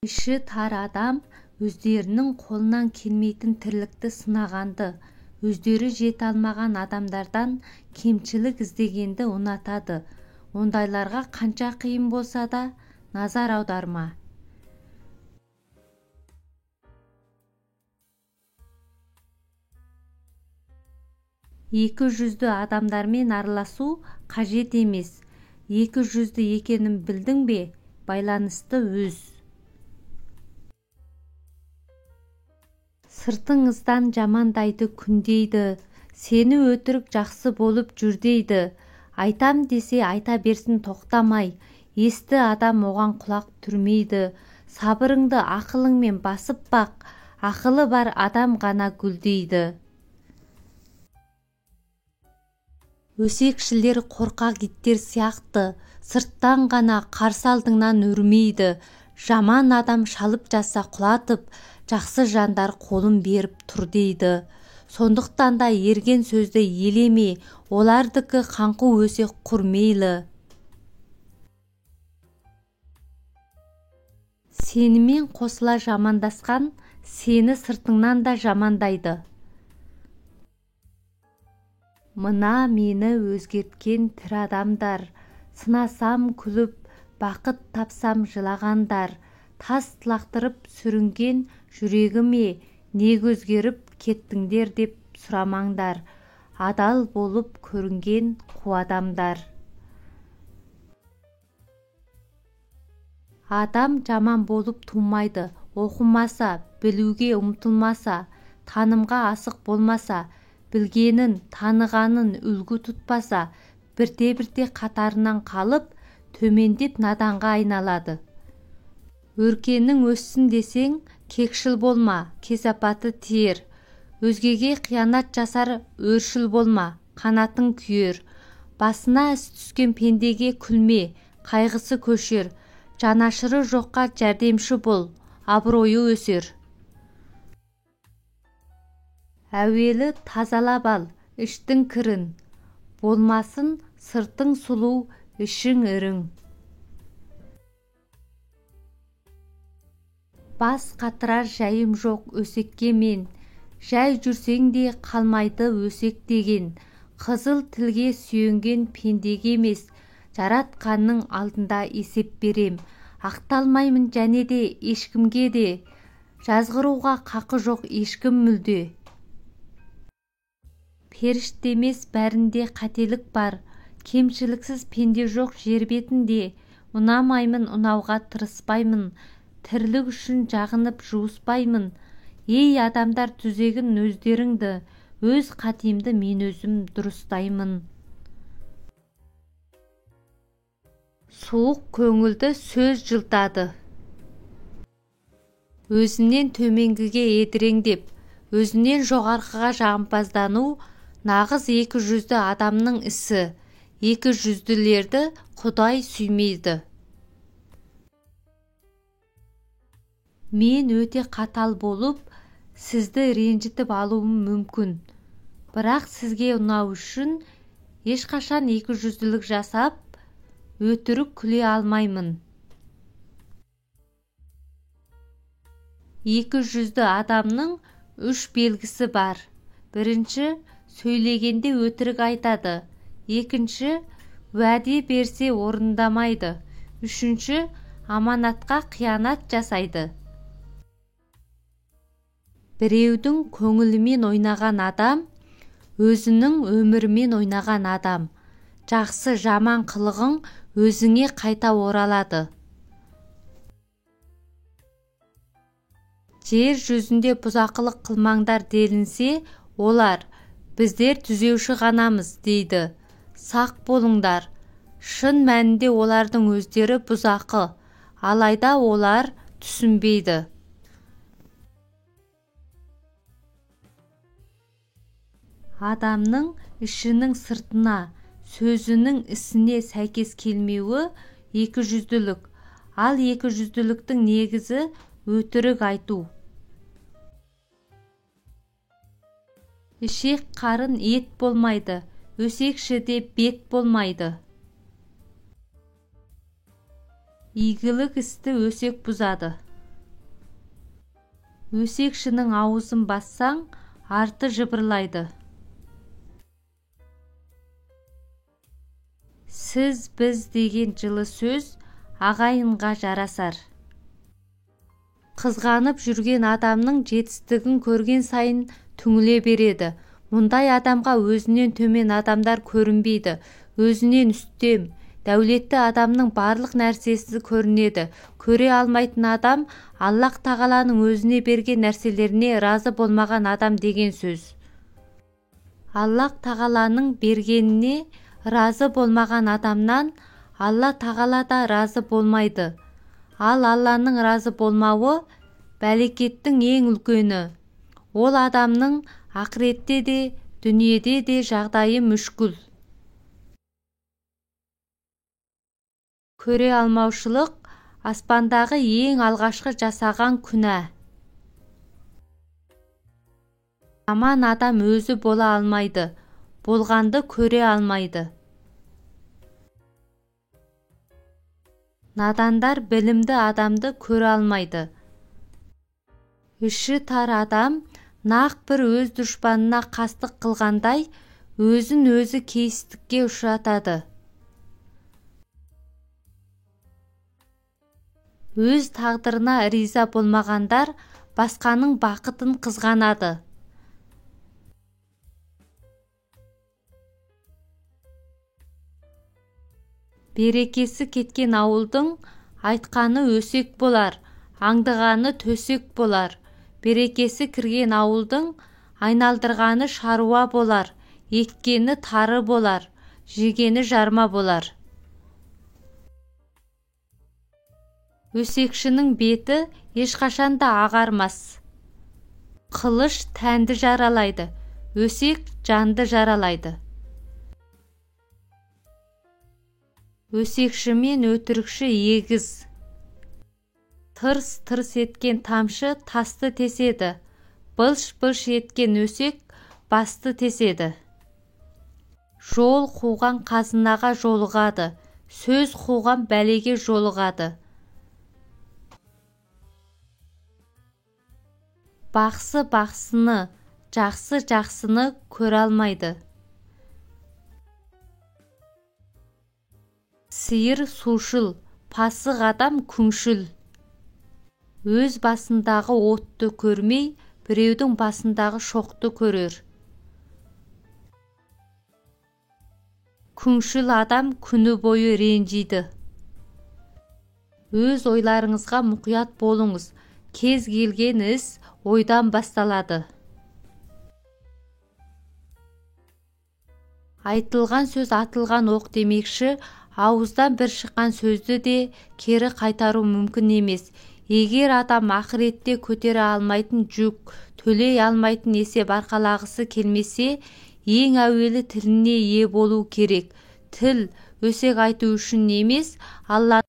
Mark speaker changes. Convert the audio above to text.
Speaker 1: Іші тар адам өздерінің қолынан келмейтін тірлікті сынағанды, өздері жете алмаған адамдардан кемшілік іздегенді ұнатады. Ондайларға қанша қиын болса да назар аударма. Екі жүзді адамдармен араласу қажет емес. Екі жүзді екенін білдің бе, байланысты үз. Сыртыңыздан жамандайды күндейді, сені өтірік жақсы болып жүр дейді. Айтам десе айта берсін тоқтамай, есті адам оған құлақ түрмейді. Сабырыңды ақылыңмен басып бақ, ақылы бар адам ғана гүлдейді. Өсекшілер қорқақ иттер сияқты, сырттан ғана қарсы алдыңнан үрмейді. Жаман адам шалып жатса құлатып, жақсы жандар қолын беріп тұр дейді. Сондықтан да ерген сөзді елеме, олардікі қаңқу өсек құр мейлі. Сенімен қосыла жамандасқан, сені сыртыңнан да жамандайды. Мына мені өзгерткен тірі адамдар, сынасам күліп, бақыт тапсам жылағандар, тас лақтырып сүрінген жүрегіме неге өзгеріп кеттіңдер деп сұрамаңдар, адал болып көрінген қу адамдар. Адам жаман болып тумайды, оқымаса, білуге ұмтылмаса, танымға асық болмаса, білгенін, танығанын үлгі тұтпаса, бірте-бірте қатарынан қалып, төмендеп наданға айналады. Өркенің өссін десең, кекшіл болма, кесапаты тиер. Өзгеге қиянат жасар өршіл болма, қанатың күйер. Басына іс түскен пендеге күлме, қайғысы көшер. Жанашыры жоққа жәрдемші бол, абыройы өсер. Әуелі тазалап ал, іштің кірін. Болмасын сыртың сұлу, ішің ірің. Бас қатырар жайым жоқ өсекке мен, жай жүрсең де қалмайды өсек деген. Қызыл тілге сүйенген пендеге емес, жаратқанның алдында есеп берем. Ақталмаймын және де ешкімге де, жазғыруға қақы жоқ ешкім мүлде. Періште емес бәрінде қателік бар, кемшіліксіз пенде жоқ жер бетінде. Ұнамаймын, ұнауға тырыспаймын, тірлік үшін жағынып жуыспаймын. Ей адамдар, түзегін өздеріңді, өз қатемді мен өзім дұрыстаймын. Суық көңілді сөз жылтады. Өзінен төменгіге едіреңдеп, өзінен жоғарғыға жағымпаздану нағыз екі жүзді адамның ісі. Екі жүзділерді Құдай сүймейді. Мен өте қатал болып, сізді ренжітіп алуым мүмкін. Бірақ сізге ұнау үшін ешқашан екі жүзділік жасап, өтірік күле алмаймын. Екі жүзді адамның үш белгісі бар. Бірінші, сөйлегенде өтірік айтады. Екінші, уәде берсе орындамайды. Үшінші, аманатқа қиянат жасайды. Біреудің көңілімен ойнаған адам, өзінің өмірімен ойнаған адам. Жақсы жаман қылығың өзіңе қайта оралады. Жер жүзінде бұзақылық қылмаңдар делінсе, олар біздер түзеуші ғанамыз дейді. Сақ болыңдар. Шын мәнінде олардың өздері бұзақы, алайда олар түсінбейді. Адамның ішінің сыртына, сөзінің ісіне сәйкес келмеуі екі жүзділік, ал екі жүзділіктің негізі өтірік айту. Ішек қарын ет болмайды, өсекшіде бет болмайды. Игілік істі өсек бұзады. Өсекшінің аузын бассаң, арты жыбырлайды. Сіз, біз деген жылы сөз ағайынға жарасар. Қызғанып жүрген адамның жетістігін көрген сайын түңіле береді. Мұндай адамға өзінен төмен адамдар көрінбейді. Өзінен үстем, дәулетті адамның барлық нәрсесі көрінеді. Көре алмайтын адам Аллаһ тағаланың өзіне берген нәрселеріне разы болмаған адам деген сөз. Аллаһ тағаланың бергеніне разы болмаған адамнан Алла тағала да разы болмайды. Ал Алланың разы болмауы бәлекеттің ең үлкені. Ол адамның ақыретте де, дүниеде де жағдайы мүшкіл. Көре алмаушылық аспандағы ең алғашқы жасаған күнә. Жаман адам өзі бола алмайды, болғанды көре алмайды. Надандар білімді адамды көре алмайды. Іші тар адам нақ бір өз дұшпанына қастық қылғандай, өзін өзі кейістікке ұшыратады. Өз тағдырына риза болмағандар басқаның бақытын қызғанады. Берекесі кеткен ауылдың айтқаны өсек болар, аңдығаны төсек болар. Берекесі кірген ауылдың айналдырғаны шаруа болар, еккені тары болар, жегені жарма болар. Өсекшінің беті ешқашан да ағармас. Қылыш тәнді жаралайды, өсек жанды жаралайды. Өсекші мен өтірікші егіз. Тырс-тырс еткен тамшы тасты теседі, былш-былш еткен өсек басты теседі. Жол қуған қазынаға жолығады, сөз қуған бәлеге жолығады. Бақсы бақсыны, жақсы жақсыны көре алмайды. Сиыр сушыл, пасық адам күңшіл. Өз басындағы отты көрмей, біреудің басындағы шоқты көрер. Күңшіл адам күні бойы ренжиді. Өз ойларыңызға мұқият болыңыз. Кез келген іс ойдан басталады. Айтылған сөз атылған оқ демекші, ауыздан бір шыққан сөзді де кері қайтару мүмкін емес. Егер адам ақыретте көтере алмайтын жүк, төлей алмайтын есеп арқалағысы келмесе, ең әуелі тіліне ие болу керек. Тіл өсек айту үшін емес, Алла